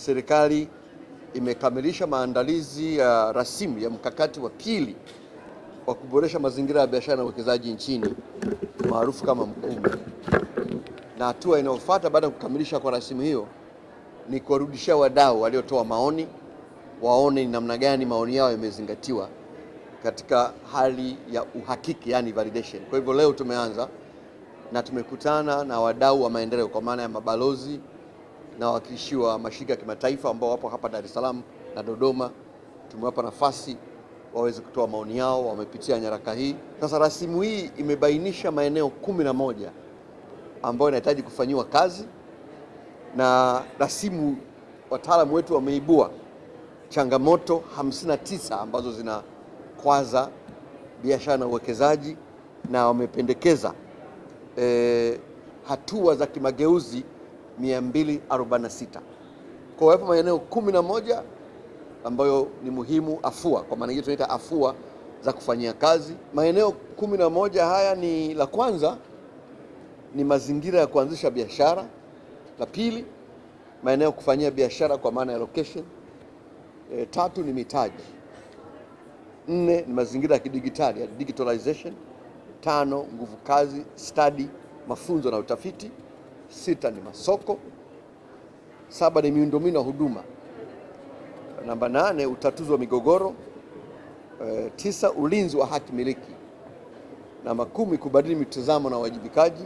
Serikali imekamilisha maandalizi ya rasimu ya mkakati wa pili wa kuboresha mazingira ya biashara na uwekezaji nchini maarufu kama Mkume, na hatua inayofuata baada ya kukamilisha kwa rasimu hiyo ni kuwarudishia wadau waliotoa maoni waone ni namna gani maoni yao yamezingatiwa katika hali ya uhakiki, yani validation. Kwa hivyo leo tumeanza na tumekutana na wadau wa maendeleo kwa maana ya mabalozi na wawakilishi wa mashirika ya kimataifa ambao wapo hapa Dar es Salaam na Dodoma. Tumewapa nafasi waweze kutoa maoni yao, wamepitia nyaraka hii. Sasa rasimu hii imebainisha maeneo 11 ambayo yanahitaji kufanyiwa kazi, na rasimu wataalamu wetu wameibua changamoto 59 ambazo zinakwaza biashara na uwekezaji na wamependekeza hatua za kimageuzi 246. Kwa hiyo yapo maeneo 11 ambayo ni muhimu afua, kwa maana hiyo tunaita afua za kufanyia kazi. Maeneo 11 haya ni la kwanza ni mazingira ya kuanzisha biashara, la pili maeneo ya kufanyia biashara kwa maana ya location, tatu ni mitaji, nne ni mazingira ya kidigitali ya digitalization, tano nguvu kazi, stadi, mafunzo na utafiti, sita ni masoko, saba ni miundombinu na huduma, namba 8 utatuzi wa migogoro, 9 ulinzi wa haki miliki, namba 10 kubadili mitazamo na uwajibikaji,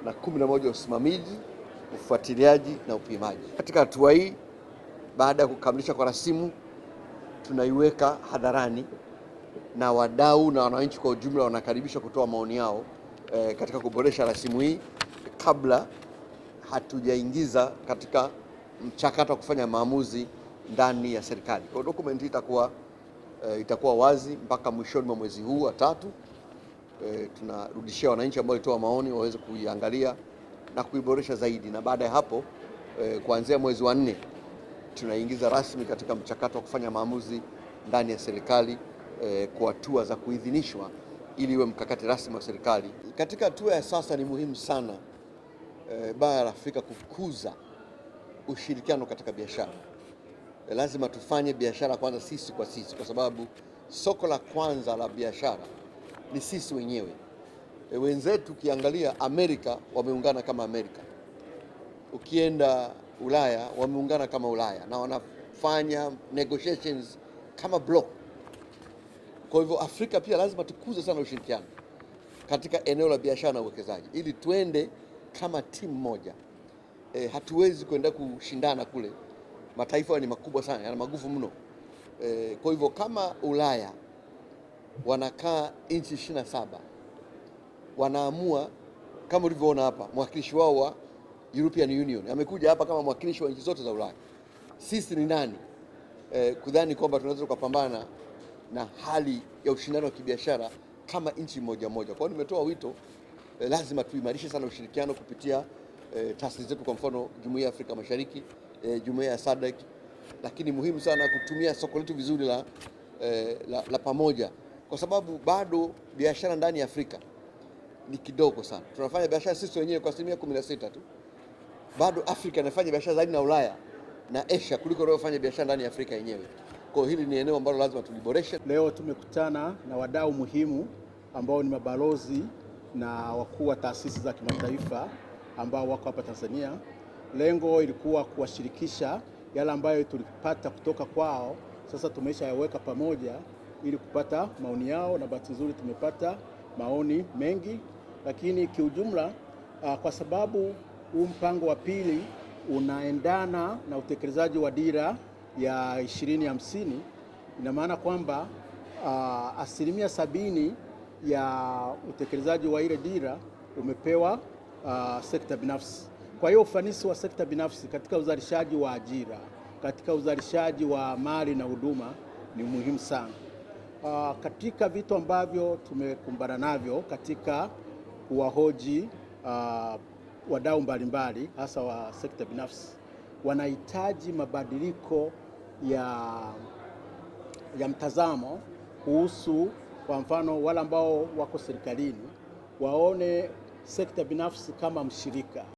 na 11 usimamizi, ufuatiliaji na upimaji. Katika hatua hii, baada ya kukamilisha kwa rasimu, tunaiweka hadharani na wadau na wananchi kwa ujumla wanakaribishwa kutoa maoni yao katika kuboresha rasimu hii kabla hatujaingiza katika mchakato wa kufanya maamuzi ndani ya serikali. Kwa hiyo document hii itakuwa wazi mpaka mwishoni mwa mwezi huu wa 3. Tunarudishia wananchi ambao walitoa maoni waweze kuiangalia na kuiboresha zaidi, na baada ya hapo kuanzia mwezi wa 4 tunaingiza rasmi katika mchakato wa kufanya maamuzi ndani ya serikali kwa hatua za kuidhinishwa ili iwe mkakati rasmi wa serikali. Katika hatua ya sasa ni muhimu sana bara la Afrika kukuza ushirikiano katika biashara. Lazima tufanye biashara kwanza sisi kwa sisi, kwa sababu soko la kwanza la biashara ni sisi wenyewe. Wenzetu ukiangalia Amerika wameungana kama Amerika, ukienda Ulaya wameungana kama Ulaya na wanafanya negotiations kama block. Kwa hivyo Afrika pia lazima tukuze sana ushirikiano katika eneo la biashara na uwekezaji ili tuende kama timu moja. Hatuwezi kwenda kushindana kule, mataifa ni makubwa sana, yana maguvu mno. Kwa hivyo kama Ulaya wanakaa nchi 27 wanaamua, kama ulivyoona hapa mwakilishi wao wa European Union amekuja hapa kama mwakilishi wa nchi zote za Ulaya. Sisi ni nani kudhani kwamba tunaweza tukapambana na hali ya ushindani wa kibiashara kama nchi moja moja? Kwa hiyo nimetoa wito, lazima tuimarishe sana ushirikiano kupitia taasisi zetu, kwa mfano Jumuiya ya Afrika Mashariki, Jumuiya ya SADC, lakini muhimu sana kutumia soko letu vizuri la pamoja, kwa sababu bado biashara ndani ya Afrika ni kidogo sana. Tunafanya biashara sisi wenyewe kwa 16% tu. Bado Afrika inafanya biashara zaidi na Ulaya na Asia kuliko inayofanya biashara ndani ya Afrika yenyewe. Kwa hiyo hili ni eneo ambalo lazima tuliboreshe. Leo tumekutana na wadau muhimu ambao ni mabalozi na wakuu wa taasisi za kimataifa ambao wako hapa Tanzania. Lengo ilikuwa kuwashirikisha yale ambayo tulipata kutoka kwao, sasa tumeshayaweka pamoja ili kupata maoni yao, na bahati nzuri tumepata maoni mengi. Lakini kiujumla, kwa sababu huu mpango wa pili unaendana na utekelezaji wa dira ya 2050, ina maana kwamba 70% ya utekelezaji wa ile dira umepewa sekta binafsi. Kwa hiyo ufanisi wa sekta binafsi katika uzalishaji wa ajira, katika uzalishaji wa mali na huduma ni muhimu sana. Katika vitu ambavyo tumekumbana navyo katika kuwahoji wadau mbalimbali hasa wa sekta binafsi, wanahitaji mabadiliko ya mtazamo kuhusu, kwa mfano wale ambao wako serikalini waone sekta binafsi kama mshirika.